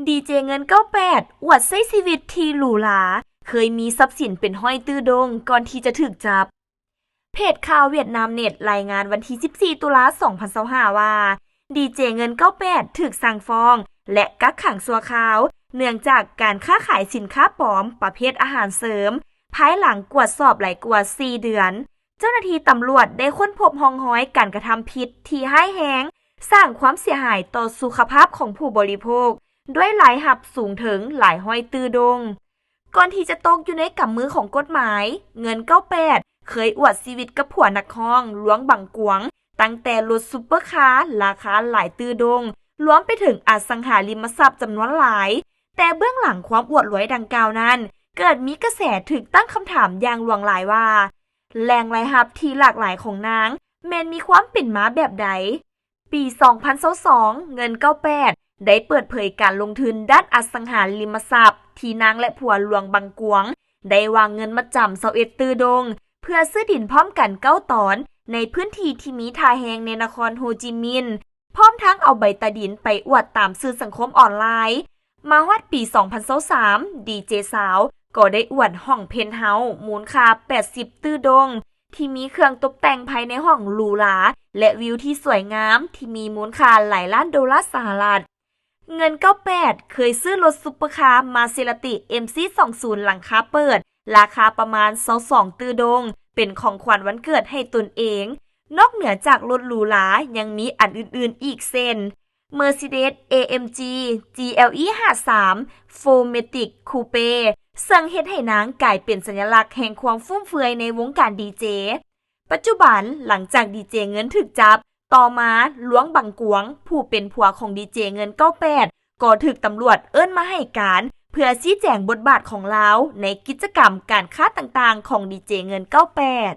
ດີເຈເງິນເກົ້າແປດ ອວດໃຊ້ຊີວິດທີ່ຫຼູຫຼາ, ເຄີຍມີຊັບສິນເປັນຮ້ອຍຕື້ດົງກ່ອນທີ່ຈະຖືກຈັບ. ເພຈຂ່າວຫວຽດນາມເນັດ ລາຍງານວັນທີສິບສີ່ ຕຸລາ ສອງພັນຊາວຫ້າ ວ່າ ດີເຈເງິນເກົ້າແປດ ຖືກສັ່ງຟ້ອງ ແລະ ກັກຂັງຊົ່ວຄາວ ເນື່ອງຈາກການຄ້າຂາຍສິນຄ້າປອມປະເພດອາຫານເສີມ, ພາຍຫຼັງກວດສອບຫຼາຍກວ່າສີ່ເດືອນ, ເຈົ້າໜ້າທີ່ຕຳຫຼວດໄດ້ຄົ້ນພົບຮ່ອງຮອຍການກະທຳຜິດທີ່ຮ້າຍແຮງ, ສ້າງຄວາມເສຍຫາຍຕໍ່ສຸຂະພາບຂອງຜູ້ບໍລິໂພກດ້ວຍລາຍຮັບສູງເຖິງຫຼາຍຮ້ອຍຕື້ດົງ. ກ່ອນທີ່ຈະຕົກຢູ່ໃນກຳມືຂອງກົດໝາຍ, ເງິນເກົ້າແປດ ເຄີຍອວດຊີວິດກັບຜົວນັກຮ້ອງ ຫຼວງບັງກວງ, ຕັ້ງແຕ່ລົດຊຸບເປີຄາລາຄາຫຼາຍຕື້ດົງ, ລວມໄປເຖິງອະສັງຫາລິມະຊັບຈຳນວນຫຼາຍ. ແຕ່ເບື້ອງຫຼັງຄວາມອວດລວຍດັ່ງກ່າວນັ້ນ, ເກີດມີກະແສຖືກຕັ້ງຄຳຖາມຢ່າງຫຼວງຫຼາຍວ່າ ແຫຼ່ງລາຍຮັບທີ່ຫຼາກຫຼາຍຂອງນາງແມ່ນມີຄວາມເປັນມາແບບໃດ? ປີສອງພັນຊາວສອງ ເງິນເກົ້າແປດ ໄດ້ເປີດເຜີຍການລົງທຶນດ້ານອະສັງຫາລິມະຊັບທີ່ນາງ ແລະ ຜົວຫຼວງບັງກວງ ໄດ້ວາງເງິນມັດຈຳຊາວເອັດຕື້ດົງ ເພື່ອຊື້ດິນພ້ອມກັນເກົ້າຕອນ ໃນພື້ນທີ່ທີ່ມີທ່າແຮງໃນນະຄອນໂຮຈິມິນ ພ້ອມທັງເອົາໃບຕາດິນໄປອວດຕາມສື່ສັງຄົມອອນລາຍ. ມາຮອດປີສອງພັນຊາວສາມ ດີເຈສາວກໍໄດ້ອວດຫ້ອງເພັນເຮົາມູນຄ່າແປດສິບຕື້ດົງ ທີ່ມີເຄື່ອງຕົບແຕ່ງພາຍໃນຫ້ອງຫຼູຫຼາ ແລະ ວິວທີ່ສວຍງາມທີ່ມີມູນຄ່າຫຼາຍລ້ານໂດລາສະຫະລັດ. ເງິນເກົ້າແປດ ເຄີຍຊື້ລົດຊຸບເປີຄາມາເຊຣາຕິ ເອັມຊີສອງສູນ ຫຼັງຄາເປີດ ລາຄາປະມານຊາວສອງຕື້ດົງ ເປັນຂອງຂວັນວັນເກີດໃຫ້ຕົນເອງ. ນອກເໜືອຈາກລົດຫຼູຫຼາ ຍັງມີອັນອື່ນໆອີກເຊັ່ນ ເມີຊີເດສ ເອເອັມຈີ ຈີແອລອີ ຫ້າສາມ ໂຟເມຕິກ ຄູເປ ເຊິ່ງເຮັດໃຫ້ນາງກາຍເປັນສັນຍະລັກແຫ່ງຄວາມຟຸມເຟືອຍໃນວົງການດີເຈ. ປັດຈຸບັນ, ຫຼັງຈາກດີເຈເງິນຖືກຈັບ, ຕໍ່ມາ ຫຼວງບັງກວງ ຜູ້ເປັນຜົວຂອງດີເຈເງິນເກົ້າແປດ ກໍຖືກຕຳຫຼວດເອີ້ນມາໃຫ້ການ ເພື່ອຊີ້ແຈງບົດບາດຂອງລາວໃນກິດຈະກຳການຄ້າຕ່າງໆຂອງດີເຈເງິນເກົ້າແປດ.